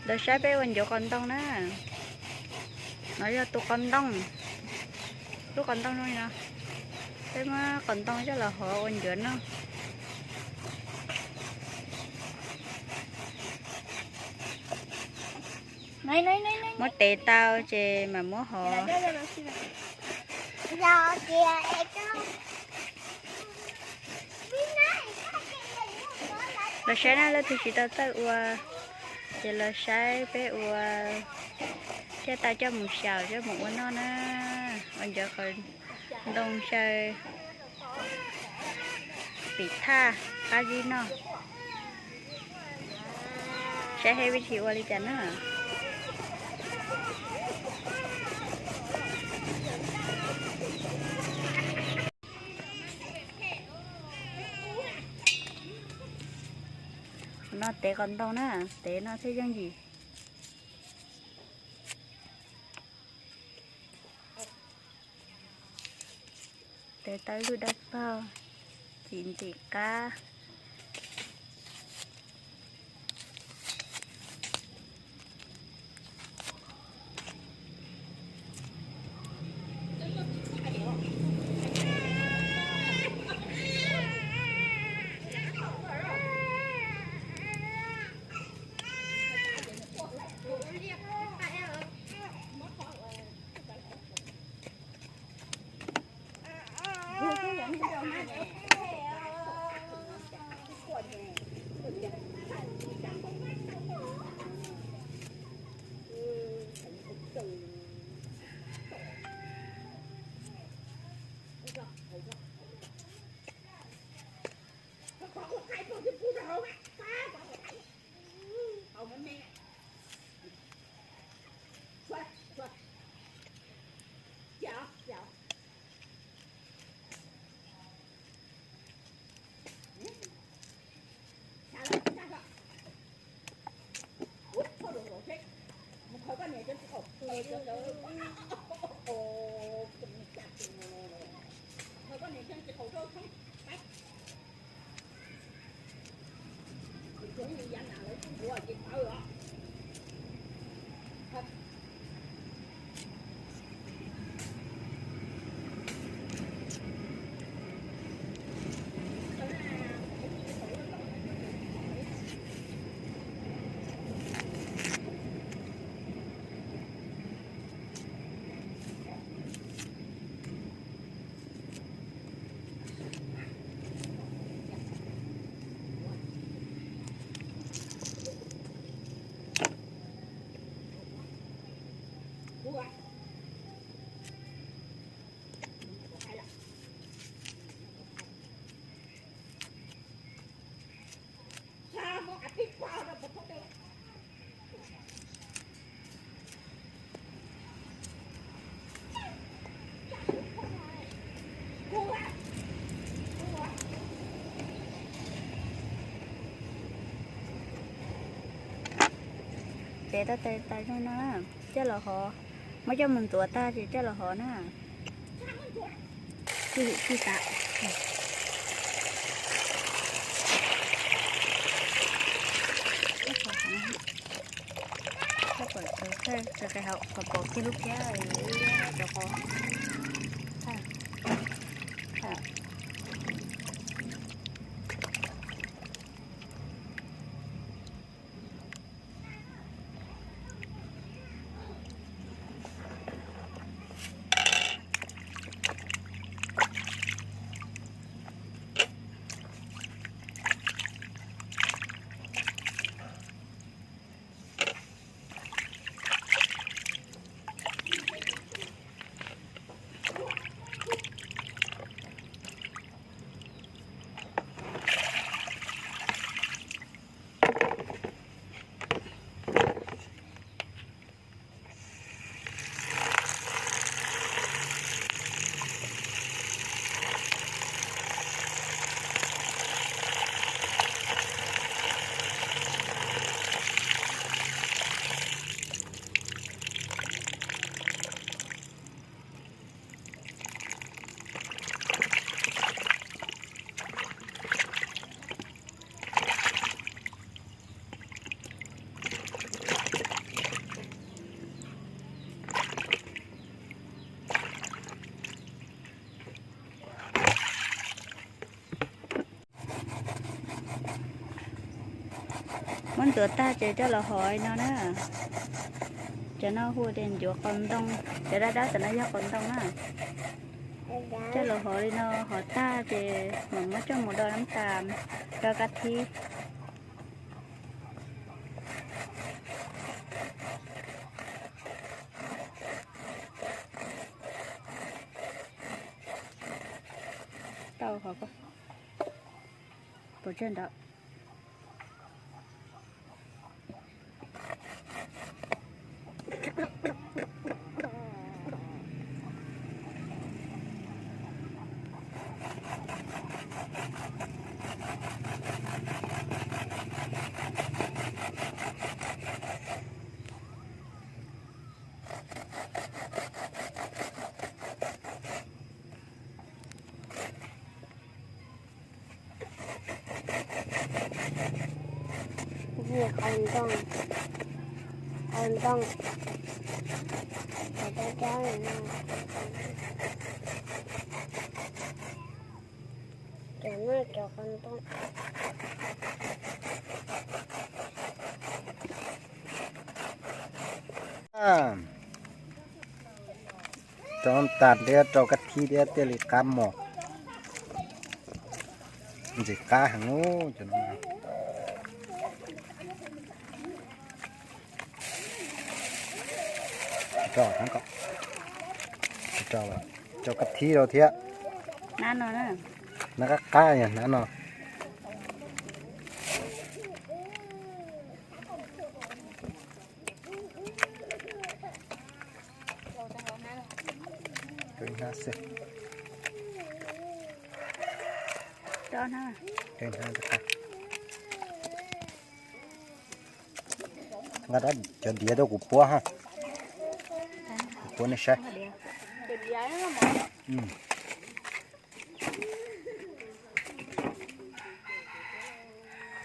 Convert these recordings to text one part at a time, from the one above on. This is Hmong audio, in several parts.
Los saib peb ua ncuav qos ntoo na. No yog tus qos ntoo, lub qos ntoo zoo li no. Peb muab qos ntoo coj los hov ua ncuav noj. Muab tev tau ces mam muab hov. Los saib na, leej twg tsis tau txawj ua ces los saib peb ua thiaj tau coj mus xyaum coj mus ua noj na. Ua ncuav qos ntoo xyaw pim thaj qab zib noj. Saib hais vib thi ua li cas na. No tev qos ntoo na, tev no thiaj yooj yim. Tev tau ib lub dawb paug, cim ntim qab. Ces tau tes tas zoo no na, coj los hov, muab coj mus ntxuav tag ces coj los hov na. Tsis tsis tas. Tso qhov, tso qhov kiag lub phiab cov qos. Muab ntxuav tag ces coj los hov li no na. Cov no hu tias ncuav qos ntoo, cov dab dab tom no yog qos ntoo na. Coj los hov li no, hov tag ces mam muab coj mus do nab tas, do kab thib. Tau hov pov tseg ntawd. Qos ntoo, qos ntoo, cov dab dab no. Cov no cov qos ntoo. Rau tas thiab rau kab thib thiab thiaj li qab mos. Ntxim qab heev lub cov no. Rau kab thib rau thiab. Hnab qab qab yog hnab no. Nqa cov diav rau kuv puab ha. Kuv puab nej saib.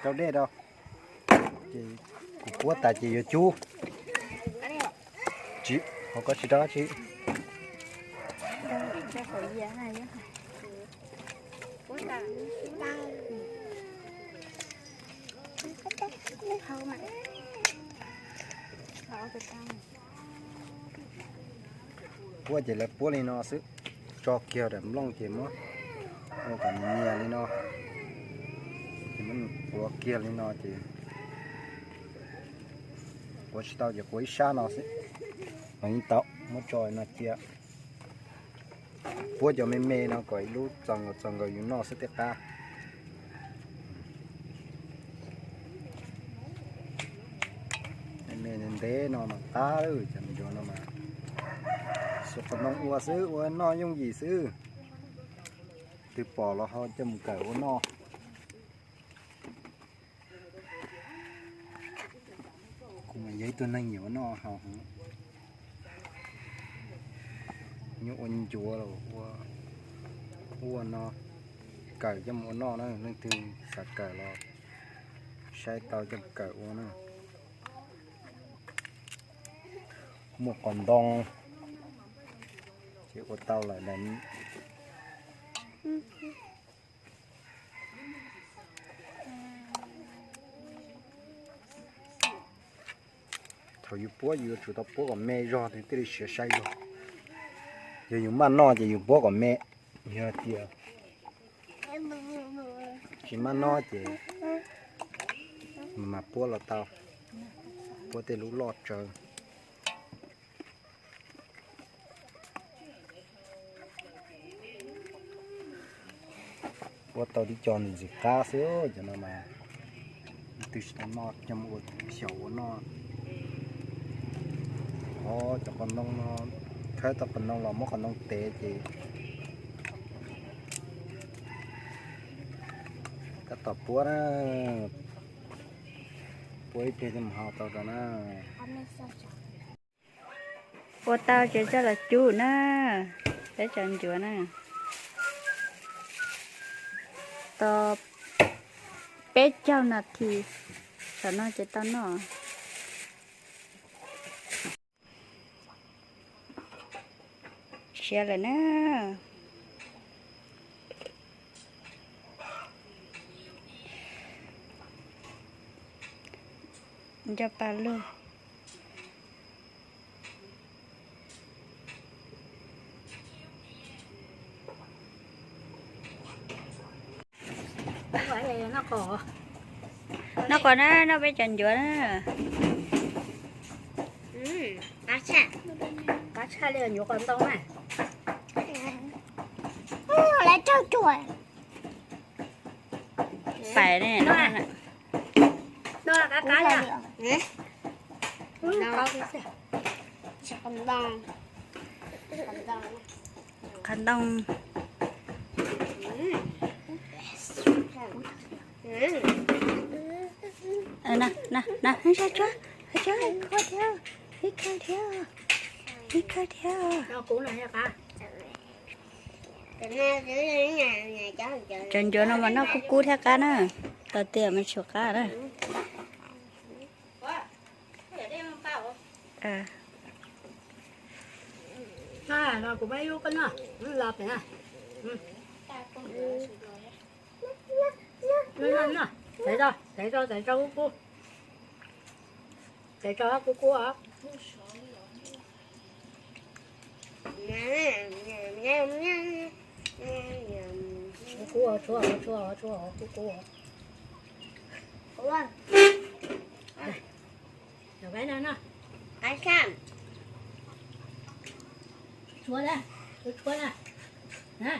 Rau dej rau. Ces kuv puab tas ces yuav cub. Tsis, hauv ko tsis rau tsis. Puab ces lawv puab li no xwb, tso kiag daim nplooj ces muab ua kom nyias li no, ces muab quav kiag li no ces quav tsis tau ces quav ib sab no xwb, mas yeej tau. Muab tso no cia. Puab cov me me no kom ib lub txaus nkaus txaus nkaus yus noj xwb thiaj qab. Me me ntev no mas qab lawm, cov me ncuav no mas xuas qhov ntoo ua xwb, ua noj yooj yim xwb. Twg pom los ho coj mus kawm ua noj. Kuv mas yog ib tug neeg nyiam ua noj haus heev. Nyuaj ua ncuav los ua, ua no, kawm coj mus ua noj na, leej twg xav kawm los saib tau coj mus kawm ua na. Muaj qos ntoo ces ua tau lawm. Thaum yus puab yus yuav tsum tau puab kom me zog thiaj li siav sai zog. Yog yus maj noj ces yus puab kom me, yog tias tsis maj noj ces mas puab los tau, puab tej lub loj tsawv. Puab tau tib co ntxim qab xwb, cov no mas leej twg tsis tau noj coj mus ua xyaum ua noj. Qhov cov qos ntoo no, khawb tau qos ntoo los muab qos ntoo tev ces tab tom puab na, puab ib pliag thiaj mus hau tau rau na. Ua tau ces coj los cub na, peb cov ncuav na. Tos peb caug nas this, tam no ces tau noj. Siav lawm na. Nco pa lug. Noj qos na, noj peb cov ncuav na. Qab tshaj li ncuav qos ntoo na. Lawv raug cuam. Pais ne. Qab qab li. Qhov ntoo. Na, na, na, saib tsuag, saib tsuag, ib khawb thiab, ib khawb thiab, ib khawb thiab. Cov ncuav no mas noj kub kub thiab qab na, tau tiam mas tsum qab na. Txav tso, txav tso, kub kub. Txav tso kub kub os. Kub kub, tshuab tshuab tshuab kub kub. Tshuab na, tshuab na.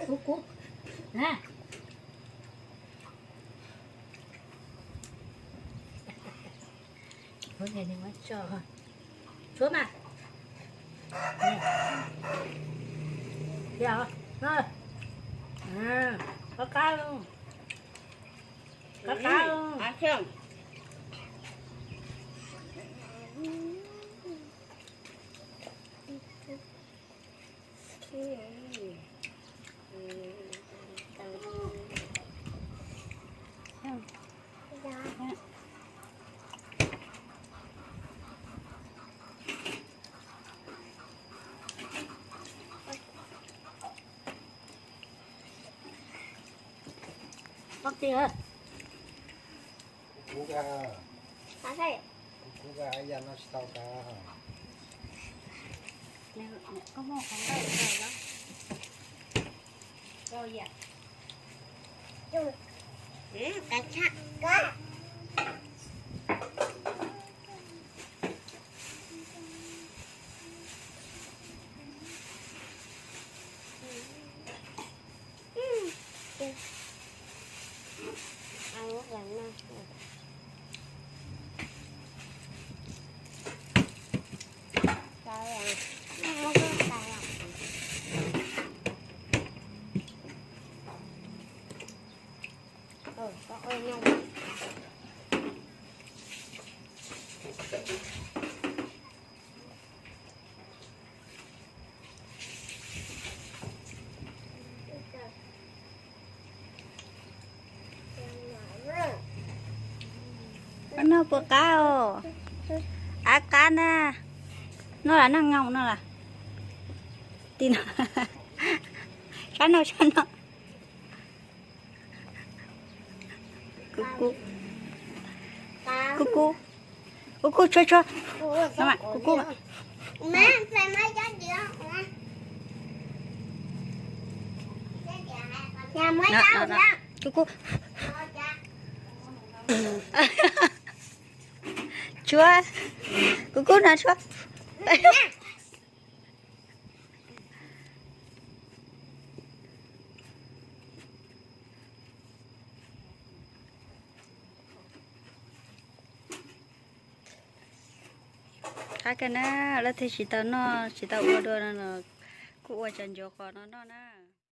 Kub kub na. Tshuab mas. Qab qab, qab qab. Kub kub, kub kub, ib yam noj tsis tau tas. Noj puas qab os? Av qab na. Noj las noj nkaus no las. Tim no. Sab noj sab noj. Kub kub. Kub kub. Kub kub, tshuab tshuab. Kub kub. Kub kub. Tshuab. Kub kub no tshuab. Qab kawg na, leej twg tsis tau noj tsis tau ua dua no los kuj ua cov ncuav qos no noj na.